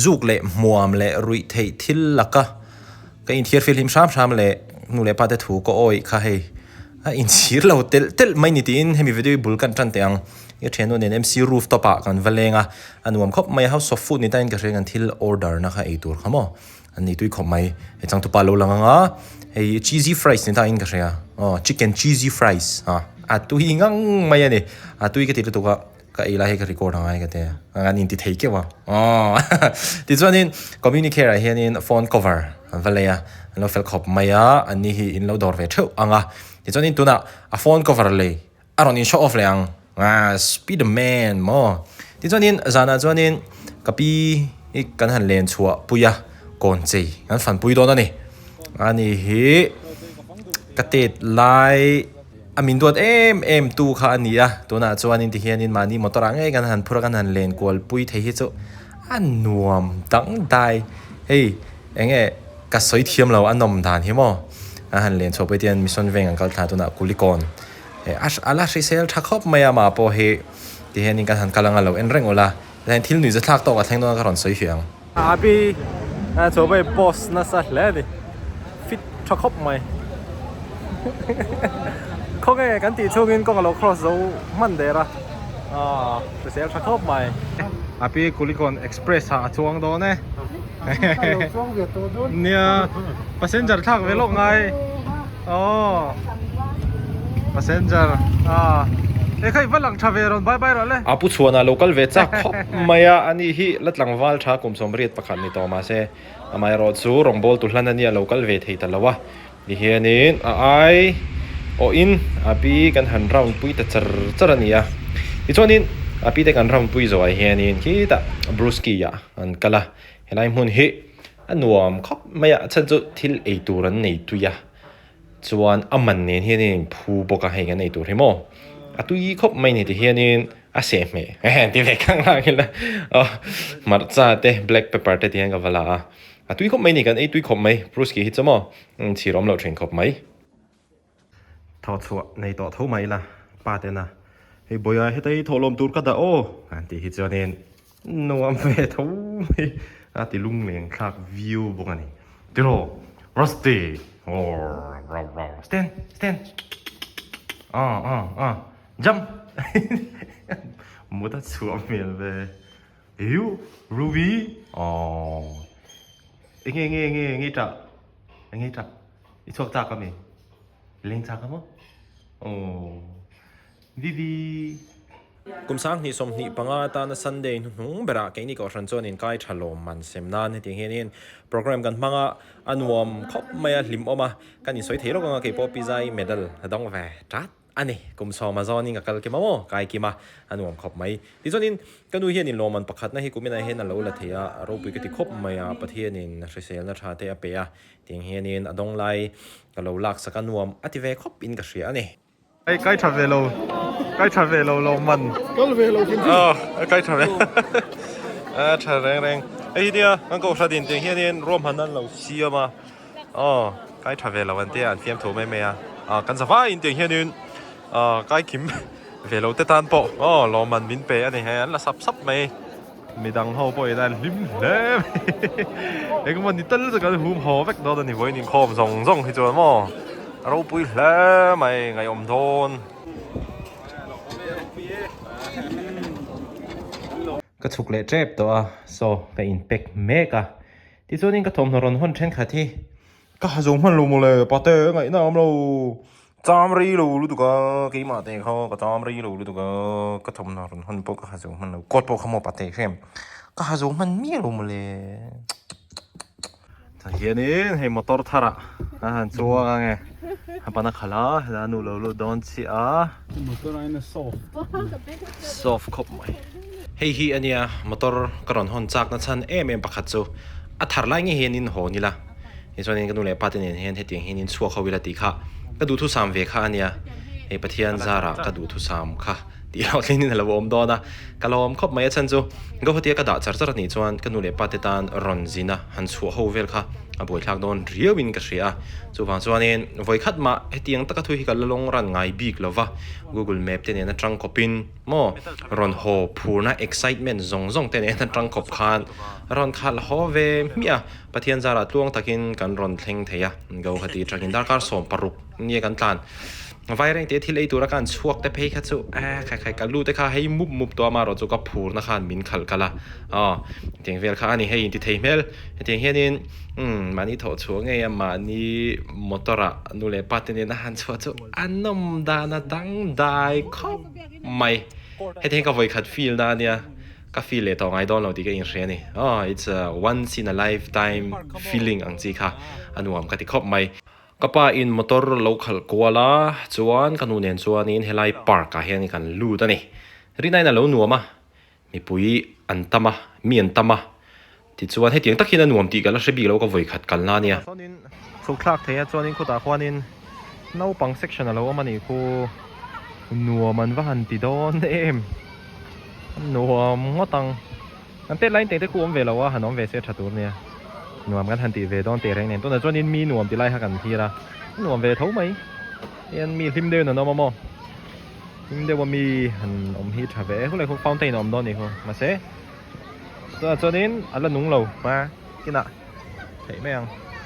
Zuk leh hmuam leh ruih theih thil laka ka inthiar fihlim hram hram leh nu leh pa te thu ka awih kha hei a inchhir lo telh telh mai ni tiin hemi video hi bul kan tan teh ang. I thiannu nen MC rooftop ah kan va leng a, a nuam khawp mai a, house of food ni tain ka hria kan thil order na kha ei tur kha maw an nei tui khawp mai. Hei changtupa lo lang ang a, hei cheesy fries ni tain ka hria aw chicken cheesy fries a tui ngang mai a ni, a tui ka ti lutuk a. Ka ei lai hi ka record ang ai ka ti a, an inti thei keuh a aw tichuanin communicare ah hianin phone cover an va lei a, an lo fel khawp mai a, an ni hi in lo dawr ve theuh ang a, tichuanin tunah a phone cover lei a rawn in show off leh ang ah spiderman maw tichuanin zanah chuanin ka pi hi kan han len chhuah pui a kawn chei kan fanpui dawn a ni, ani hi ka tet lai. A min duat em em tu kha a ni a, tunah chuanin tihianin mahni motor ah ngei kan han phur a kan han len kual pui thei hi chu a nuam dang dai. Hei eng nge ka sawi thiam lo a nawm dan hi maw a han len chhuah pawh hian mission veng an kal thla tunah Kulikawn he a la hrisel tha khawp mai a mah pawh hi tihianin kan han kal anga lo en reng ula tihian thil nuihza thlak tawk a thleng dawn a ka rawn sawi fiah ang. Abi a chaw pawh hi post nasa hle a ni fit tha khawp mai khawnge kan tih chhungin kawng a lo cross zo hman der a aw hrisel tha khawp mai. Api Kulikawn Express ah a chuang dawn e nia passenger thlak ve lawk ngai aw passenger a e kha i va lang tha ve rawn bye bye rawh le. A pu chhuanah lo kal ve chak khawp mai a, ani hi la tlangval tha kum 81 ni tawh mahse amaherawh chu rawngbawltu hlan ania lo kal ve thei ta lo a, tihianin a ai awhin a pi kan han round pui ta char char a ni a, tichuanin a pi te kan round pui zawh ah hianin khitah brewski ah an kal a, helai hmun hi a nuam khawp mai a, a chhan chu thil ei tur an nei tui a. Chuan a man nen hianin in phu bawk a, hei kan ei tur hi maw? A tui khawp mai ni ti hianin a seh hmeh ti ve khang lang ila aw hmarcha te black pepper te ti hian ka va la a, a tui khawp mai ni kan ei tui khawp mai brewski hi chu maw chhir awm loh thin khawp mai. Thaw chhuah nei tawh tho mai ila pa tena hei bawia heta hi thawhlawm tur ka dah aw an tih hi chuanin Nuam ve tho mai a ti lungleng thlak viau bawk a ni. Tiraw Rusty aww stand stand ah ah ah jump mut a chhuah hmel ve ew Ruby aww enge enge enge enge i tah enge i tah i chhuak chak ami leng chak a maw aww. Vivi. Kum 2025 atana Sunday hnuhnung berah keini Kohhran chuan inkai tha lawm man sem nan hetiang hianin program kan hmang a, a nuam khawp mai a, hlim awm a, kan insawi thei lawk ang a, keipawh Pizai medal a dawng ve tat a ni. Kum sawma zawnin ka kal kim a maw, kai kim a, a nuam khawp mai. Tichuanin ka nu hianin lawmman pakhatna hi kuminah hian a lo la thei a, a ropui ka ti khawp mai a, Pathianin hriselna tha te a pe a, tiang hianin a dawng lai ka lo laksak a nuam a ti ve khawp in ka hria a ni. Ei kai tha ve lo kai tha ve lo lo man kal ve lo kim ah kai tha ve a tha reng reng ei hi nia kan ko hra din tiang hianin ruam han an lo siam a aw kai tha ve lo an tia an fiam tho mai mai a ah kan zavai in tiang hianin ah kai kim ve lo te tan pawh aw lawmman min pe a ni hei an la sap sap mai midang ho pawh in an hlim hle mai engemaw ni tal chu kan hum haw vek dawn a ni vawiin inkhawm zawng zawng hi chuan maw a ropui hle mai ngaihawm dawn. Ka chhuk leh tep tawh a saw ka in pack mek a tichuanin ka thawmhnaw rawn hawn thenkhat hi Ka ha zo hman lo mawle pate ngaihna awm lo cham rei lo lutuk a keimah te kha ka cham rei lo lutuk a ka thawmhnaw rawn hawn pawh ka ha zo hman lo coat pawh kha maw pate hrem ka ha zo hman miah lo mawle. Tah hianin hei motor thar ah a han chuang ange a pan a khalh a helai a nu lo lut dawn chiah a. Motor aiin a soft. Soft khawp mai. Hei hi ania motor ka rawn hawn chak na chhan em em pakhat chu a thar lai nge hian in hawn ila tichuanin ka nu leh pa te nen hian hetiang hian in chhuak ho ila tih kha ka duhthusam ve kha ania hei Pathian zarah ka duhthusam kha. Tih loh thlengin a lo awm dawn a, ka lawm khawp mai a chhan chu Guwahati a ka dah char char a nih chuan ka nu leh pa te tan rawn zin a han chhuah ho vel kha a buaithlak dawn riauin ka hria a, chuvang chuanin vawi khat mah hetiang taka thu hi ka la lawng ran ngai bik lo va, Google Map te nen atang kawpin maw rawn haw phurna excitement zawng zawng te nen atang kawp khan rawn khalh haw ve hmiah a, Pathian zarah tluang takin kan rawn thleng thei a, Guwahati atangin darkar 16 nia kan tlan. Vaireng te thil ei tura ka han chhuak te phei kha chu eh khai khai ka lu te kha hei mup mup tawh a amaherawh chu ka phurna khan min khalh kal a aw hetiang vel kha a ni hei inti thei hmel hetiang hianin umm mahni thawh chhuah ngei a mahni motor ah nu leh pa te nena han chhuah chu a nawm dan a dangdai khawp mai hetiang hi ka vawikhat feel na ania ka feel leh tawh ngai dawn lo tih ka inhria a ni aw it's a once in a lifetime feeling ang chi kha a nuam ka ti khawp mai. Ka pa in motor lo khalh kual a, chuan ka nu nen chuanin helai park ah hian kan lut a ni. Rinain a lo nuam a, mipui an tam a, mi an tam a, tichuan hetiang tak hian a nuam tih ka la hre bik lo ka vawi khat kalna a nia. Sawnin chhuk thlak thei a, chuanin khutah khuanin naupang section a lo awm a nih khu nuam an va han ti dawn em, a nuam ngawt ang. Kan tet laiin tengte khu awm ve lo a, han awm ve se tha tur nia. Nuam kan han tih ve dawn teh reng nen. Tunah chuanin mi nuam ti lai kha kan thlir a, nuam ve tho mai. Hian mi hlim deuhin an awm a maw? Hlim deuha mi han awm hi tha ve e. Khulai khu fountain a awm dawn a nih khu. Mahse, tunah chuanin a la nung lo hma kinah theih mai ang.